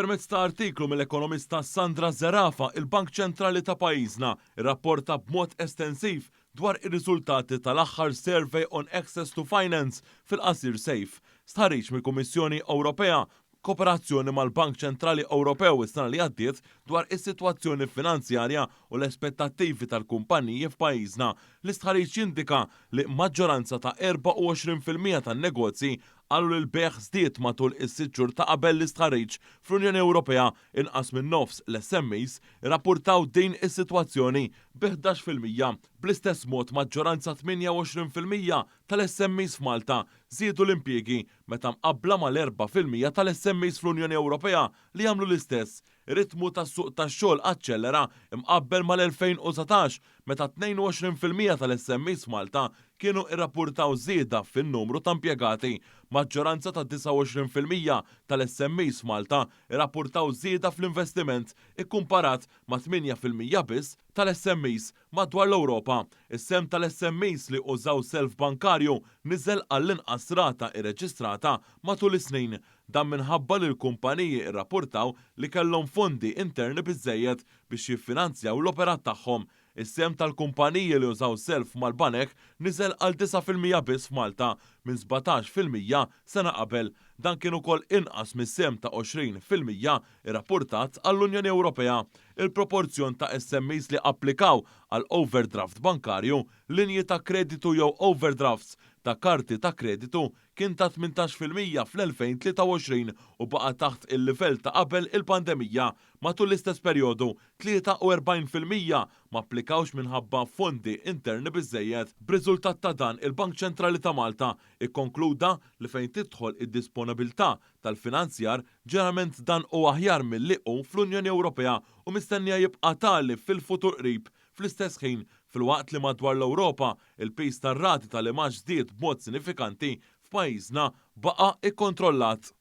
Permezz ta' artiklu mill-ekonomista Sandra Zerafa, il-Bank Ċentrali ta' pajjiżna rrapporta b'mod estensiv dwar ir-riżultati tal-aħħar Survey on Access to Finance, fil-qasir SAFE, stħarriġ mill-Kummissjoni Ewropea b'kooperazzjoni mal-Bank Ċentrali Ewropew is-sena li għaddiet dwar is-sitwazzjoni finanzjarja u l-aspettattivi tal-kumpaniji f'pajjiżna. L-istħarriġ jindika li maġġoranza ta' 24% tan-negozji qalu li l-bejgħ żdied matul is-sitt xhur ta' qabel l-istħarriġ. Fl-Unjoni Ewropea, inqas minn nofs l-SMEs irrappurtaw din is-sitwazzjoni, bi 11%. Bl-istess mod, maġġoranza 28% tal-SMEs f'Malta żiedu l-impjiegi meta mqabbla mal-4% tal-SMEs fl-Unjoni Ewropea li għamlu l-istess. Ir-ritmu tas-suq tax-xogħol aċċellera mqabbel mal-2019 meta 22% tal-SMEs f'Malta kienu rrappurtaw żieda fin-numru ta' impjegati. Maġġoranza ta' 29% tal-SMEs f'Malta rrappurtaw żieda fl-investiment ikkumparat ma' 8% biss tal-SMEs madwar l-Ewropa. Is-sehem tal-SMEs li użaw self bankarju niżel għall-inqas rata irreġistrata matul is-snin. Dan minħabba li l-kumpaniji rrappurtaw li kellhom fondi interni biżżejjed biex jiffinanzjaw l-operat tagħhom. Is-sehem tal-kumpaniji li użaw self mal-banek niżel għal 9% biss f'Malta minn 17% sena qabel. Dan kien ukoll inqas mis-sehem ta' 20% irrappurtat għall-Unjoni Ewropea. Il-proporzjon ta' SMEs li applikaw għal overdraft bankarju, linji ta' kreditu jew overdrafts ta' karti ta' kreditu kien ta' 18% fl-2023 u baqa' taħt il-livell ta' qabel il-pandemija. Matul l-istess perjodu, 43% ma applikawx minħabba fondi interni biżżejjed. B'riżultat ta' dan, il-Bank Ċentrali ta' Malta ikkonkluda li fejn tidħol id-disponibilità tal-finanzjar, ġeneralment dan hu aħjar milli hu fl-Unjoni Ewropea u mistennija jibqa' tali fil-futur qrib. Fl-istess ħin, filwaqt li madwar l-Ewropa il-piż tar-rati tal-imgħax żdied b'mod sinifikanti, f'pajjiżna baqa' ikkontrollat.